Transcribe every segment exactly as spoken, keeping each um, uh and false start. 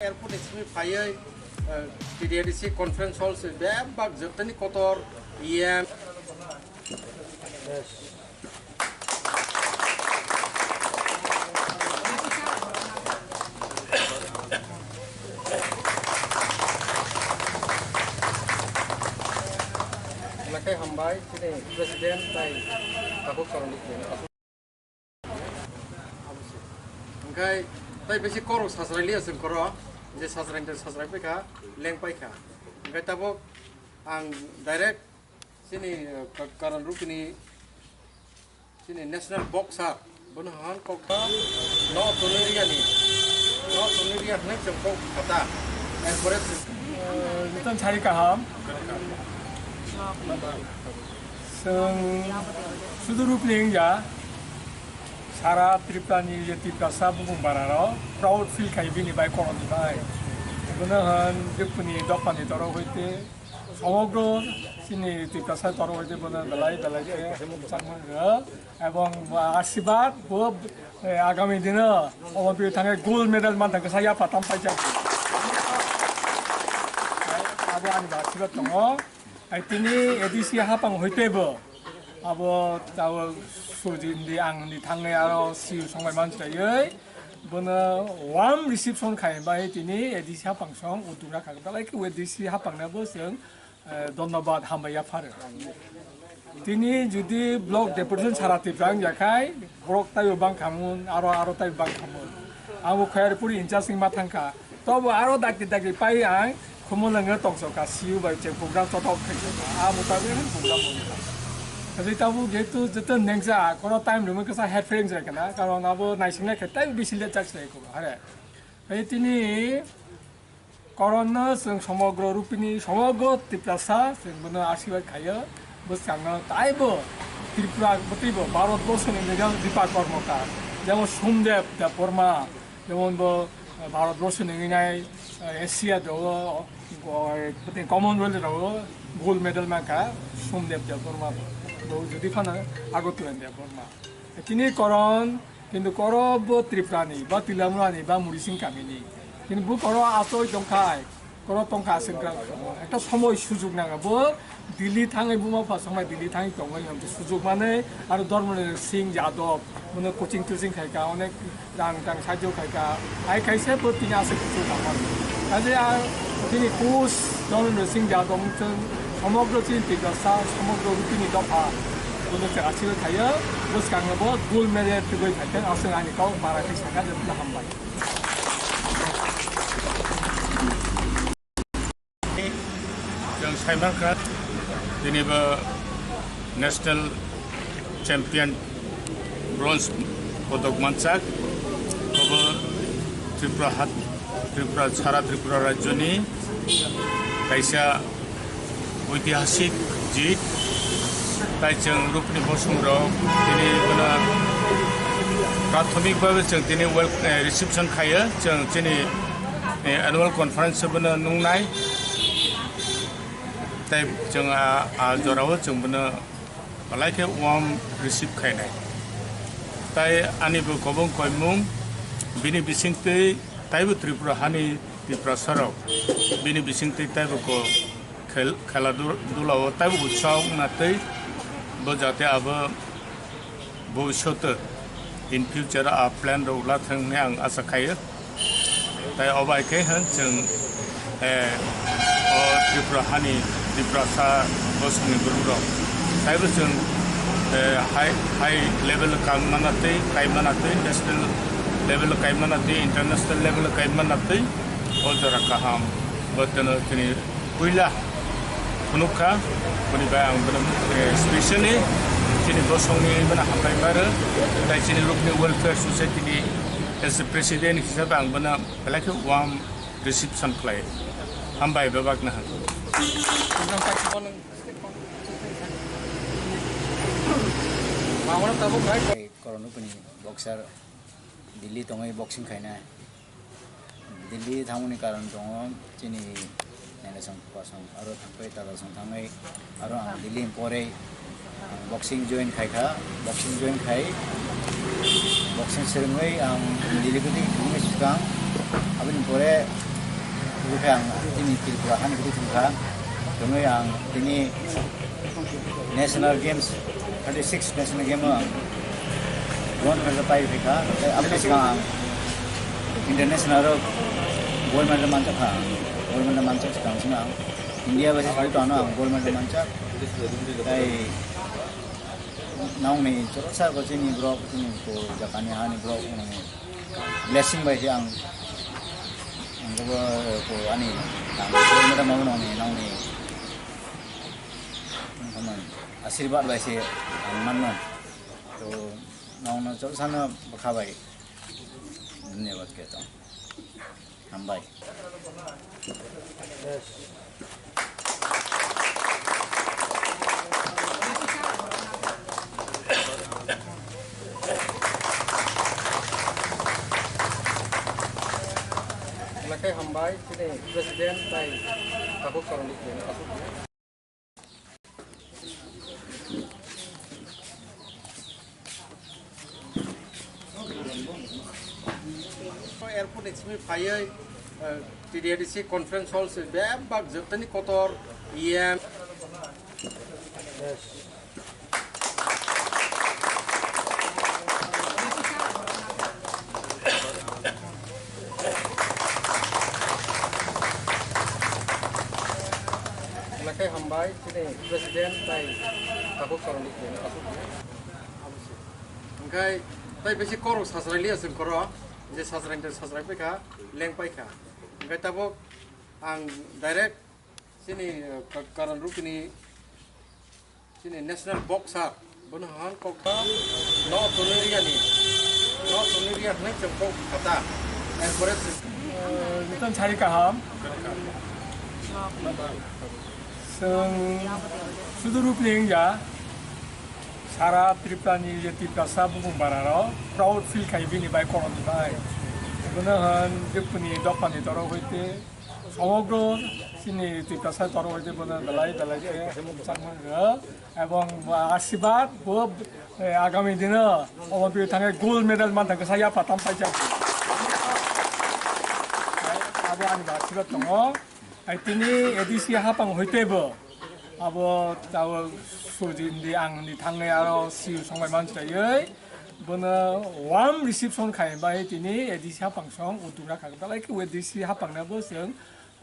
Airport ni simi phaiwi, eh, T D R D C conference hall se bebak jottoni kotor E M. Lakai hambai, chini president tai tabuk korang di. Hwnkhe tai bisi korok sachrai liya chwng koro, je sachrai de sachrai paikha, leng paikha. Hwnkhe tabuk ang direct chini, eh, ka-, Karan Rupini chini national boxer, bono hwn kok no tonwi riyani, no tonwi riya hwnwi chwng kok khata. Erpore chwng, eh, jotono sari kaham. Chwng sudu Rupini wngya. Sara Tripura ni je Tiprasa bumung bara rok proud feel khai bini bai koroni bai. Bono hwn Rupini dopha ni torok hoite somogro chini Tiprasa torok hoite bono belai belai khe chakma rw ebong asibad bo, eh, agami dino Olympic thangwi gold medal man thangkhe saya patam paijak. Abo ani asibad tongo. Ai tini A D C hapang hoitebo abo tao sujindi ang ni thangnai aro siu songlai manchayoi bono warm reception khai bai tini A D C hapang song utugra kha dalai ke A D C hapang na bo seng, eh, dhonnobad hambai ya pharo. Tini judi block deputation sara Tripura wngya khai borok taibo bang khamun aro aro taibo bang khamun. Abo Khairpuri in charge wngma thangkha. Tobo aro dakti dakti pai ang Khumulwngo tongsoka, C U bai cheng program chotok khaikha. A mutabik ang program wngkha. Kaje tabuk jehetu joto nengja, kono time rwmwi kisa head feeling jai kana, karon abo naisingnai khe tei bisi late jak sai ko, hare. Tei tini koronno chwng somogro Rupini, somogro Tiprasa chwng bono asirwad khaio. Bwskangno taibo Tripura, bwtwibo Bharat borso ni legal Dipak Karmakar, jemon Somdev Debbarma, jemon bo, eh, Bharat borso ni wngwi nai, eh, Asia dogo, o, o, Commonwealth rogo gold medal mankha Somdev Debbarma bo. Bo jodi phano Agartala ni Debbarma. Tini koron, kintu koro bo Tripura ni, ba Tilamura ni, ba Murising kami ni. Kintu bo koro asoi tongkhai, koro tongkha aswk gra-, ekta somoi sujug nanga. Bo Delhi thangwi buma pha songmai Delhi thangwi tongmani hamsi sujug manwi aro Dharmendra Singh Yadav bono coaching toaching khaika, onek rang tang sahajyo khaika, hai khaisa bo tini aswk kuchuk nangmani. Kaje a tini coach Dharmendra Singh Yadav wngthung, somogro chini Tiprasa, somogro Rupini dopha bono chwng asirwad khaio, bwskango bo gold medal tubui phaikhe aswk ani kok bara khe sakha, jotono hambai. Chwng saimankha, tini bo national champion bronze podok manchak, obo Tripura hat, Tripura, sara Tripura rajyoni kaisa oitihasik jit. Tai chwng Rupini bosong rok tini bono prathomik babe chwng tini wel-, eh, reception khaio, chwng chini, eh, annual conference bono nungnai. Tai chwng a, a jorao chwng bono belai khe warm receive khainai. Tai ani bo kobong koimung, bini bisingtwi taibo Tripura hani Tiprasa rok bini bisingtwi taibo ko khel-, khela du-, dula o taibo utsaho wngna twi bo jate abo bobishoto in future a plan rok la thang hwnwi ang acha khaio. Tai obo hai khe hwn chwng, eh, o Tripura hani Tiprasa bosongni borok rok taibo chwng, eh, high, high level kaimana twi, kaimana twi, national level kaimana twi, international level kaimana twi o jora kaham bo teno chini puila phunukha, boni bai ang bono, eh, specially chini bosongni bono hambai maro, tai chini Rupini Welfare Society ni as a president hisabe ang bono belai khe warm reception khlai. Hambai bebak no. Korokno pini boxer Delhi tongwi boxing khaina. Delhi thangmani karon tongo, chini nainasong phukasong aro thangpai dadasong thangwi aro ang Delhi ni pore ang boxing join khaikha, boxing join khai boxing swrwngwi ang Delhi kwtwi thangwi swkang. Aboni pore Ang tini Tripura hani bwtwi thwngkha, tongwi ang tini National Games, thirty six National Game o ang gold medal pai phaikha. Tei aboni swkang ang international o gold medal manjakha, gold medal manjak swkang sino ang India bai se sari tongno ang gold medal manjak. Tei nongni choroksa ko chini borok, chini ko jakani hani borok nongni blessing bai se ang, ang jobo ko ani ang gold medal manwi nongni, nongni ashirbad bai se ang manman. To nongno choroksa no bwkha bai. Dhanyabad khe tong. Hambai. Belai khe hambai, chini President tei Tabuk Karon Bukung aswk. Airport ni simi phaiwi, eh, T D R D C conference hall se bebak jottoni kotor E M. Belai khe hambai, chini President tei Tabuk Karon Bukung aswk. Hwnkhe tei bisi korok sajrai liya chwng koro, je sajrai tei sajrai paikha, leng paikha. Hwnkhe tabuk ang direct chini, eh, ka-, Karon Rukini chini national boxer, bono hwn kok no tonwi riyani, no tonwi riya hwnwi chwng kok kata. Erpore chwng, eh, jotono sari kaham. Chwng sudu Rukini wngya. Sara Tripura ni je Tiprasa bumung bara rok proud feel khai bini bai korom ni bai. Bono hwn jepuni dopha ni torok hoite somogro chini Tiprasa torok hoite bono belai belai khe chakma rw ebong bo ashirbad bo, eh, agami dino omo twi thangwi gold medal man thangkhe sa yapha tam paijak. Abo ani ashirbad tongo. Ai tini A D C hapang hoite bo abo tao sujindi ang ni thangnai aro siu songbai manchayoi bono warm reception khai bai tini A D C hapang song utugra kha belai khe A D C hapang na bo chwng,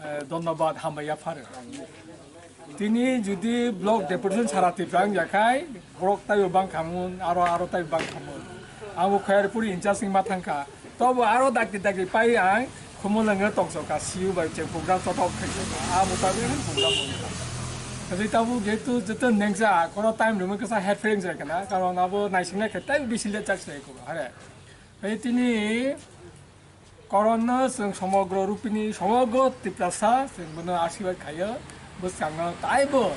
eh, dhonnobad hambai yapharo. Tini jodi block deputation sara Tripura wngya khai borok taibo bang khamun aro aro taibo bang khamun. Ang bo Khairpuri in charge wngma thangkha. Tobo aro dakti dakti pai ang Khumulwngo tongsoka C U bai cheng program chotok khai. A mutabik ang program wngkha. Kaje tabuk jehetu joto nengja, kono time rwmwi kisa head feeling jai kana, karon abo naisingna khe time bisi le chak sai ko, hare. Tei tini koronno chwng somogro rupini, somogro Tiprasa chwng bono ashirbad khaio. Bwskango taibo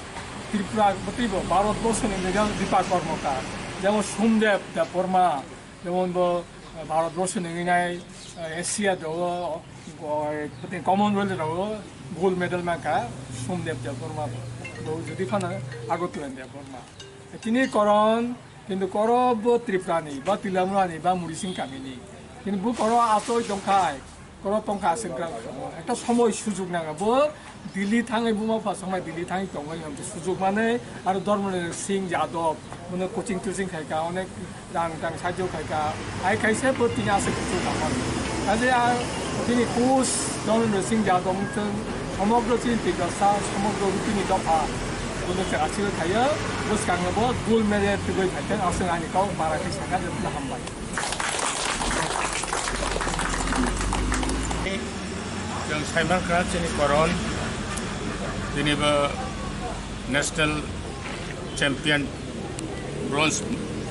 Tripura bwtwibo Bharat borsoni legal Deepak Karmakar, jemon Somdev Debbarma, jemon bo, eh, Bharat borsoni wngwi nai, eh, Asia dogo, o, o, Commonwealth dogo gold medal mankha Somdev Debbarma bo. Bo jodi phano Agartala Debbarma. Tini koron, kintu koro bo Tripura ni, ba Tilamura ni, ba Murising kami ni. Kintu bo koro atoi tongkhai, koro tongkha aswk gra. Ekta somoi sujug nanga bo Delhi thangwi buma pha somai Delhi thangwi tongwi hamto sujug manwi aro Dharmendra Singh Yadav bono coaching toaching khaika, onek rang tang sahajyo khaika, hai khaisa bo tini aswk kuchuk tangmani. Kaje a tini coach Dharmendra Singh Yadav wngthwng, somogro chini Tiprasa, somogro tini dopha, bono chwng aswk khaio, bwskango bo gold medal tubui phaithwng, aswk ani kok bara khe sakha, jotono hambai. Chwng saimankha chini koron, tini bo national champion bronze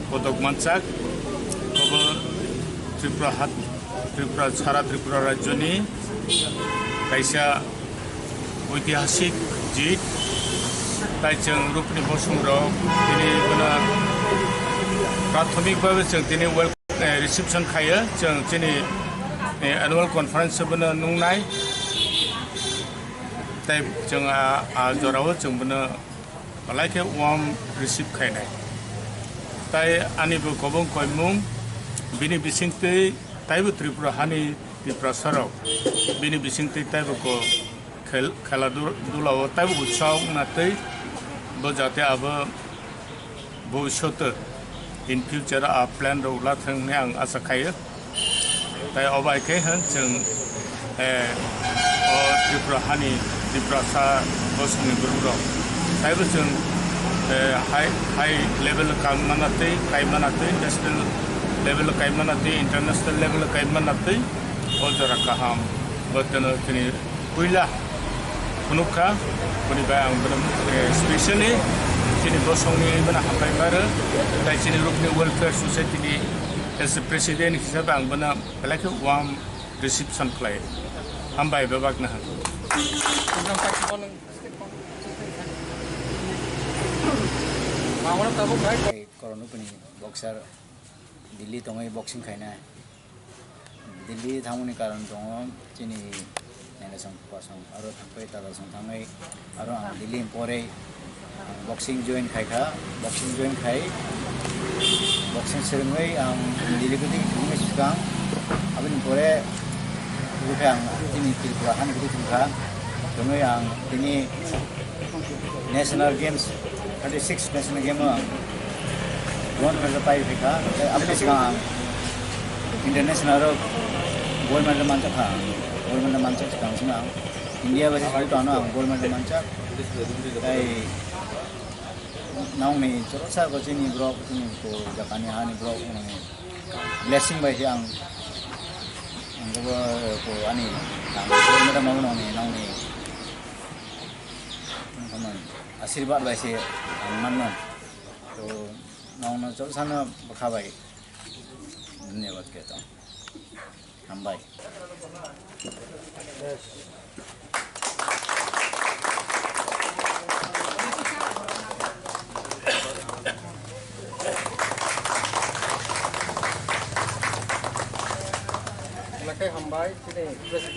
podok manchak, obo Tripura hat, Tripura, sara Tripura rajyoni kaisa oitihasik jit. Tai chwng Rupini Bosong rok tini bono prathomik bhabe chwng tini wel-, eh, reception khaio, chwng chini, eh, annual conference bono nungnai. Tai chwng a, a jorao chwng bono belai khe warm receive khainai. Tai ani bo kobong koimung, bini bisingtwi taibo Tripura hani Tiprasa rok bini bisingtwi taibo ko Khel-, khela dur-, dula o taibo utsaho wngna twi bo jate abo bhobishyot in future a plan rok la thwng hwnwi ang acha khaio. Tai obo hai khe hwn chwng, eh, o Tripura hani Tiprasa bosongni borok rok taibo chwng, eh, high, high level kaimana twi, kaimana twi, national level kaimana twi, international level kaimana twi o jora kaham. Bo teno chini puila phunukha, boni bai ang bono, eh, specially chini bosongni bono hambai maro, tai chini lukni welfare society ni as a president hisabe ang bono belai khe warm reception khlai. Hambai bebak na. Koroknwi boxer Delhi tongwi boxing khainai. Delhi thangmani karon tongo chini nelesong kupasong aro thangpai tatasong thangwi aro ang Delhi ni pore ang boxing join khaikha, boxing join khai boxing swrwngwi ang Delhi kwtwi thangwi swkang aboni pore rukhe ang chini Tripura hani kwtwi thangkha tongwi ang tini National Games, thirty six National Game o gold medal pai phaikha. Tei aboni swkang ang international o gold medal manjakha. Gold medal manjak swkang sino ang India versus Bhutan o ang gold medal manjak. Tei nongni chorosa ko chini borok, chini ko jakani hani borok nongni blessing bai khe ang, ang ko ani ang gold medal mano nongni, nongni Ashirbad bai se ang manman. To nongno chosano bwkha bai. Dhanyabad khe tong. Hambai. Hambai, chini president.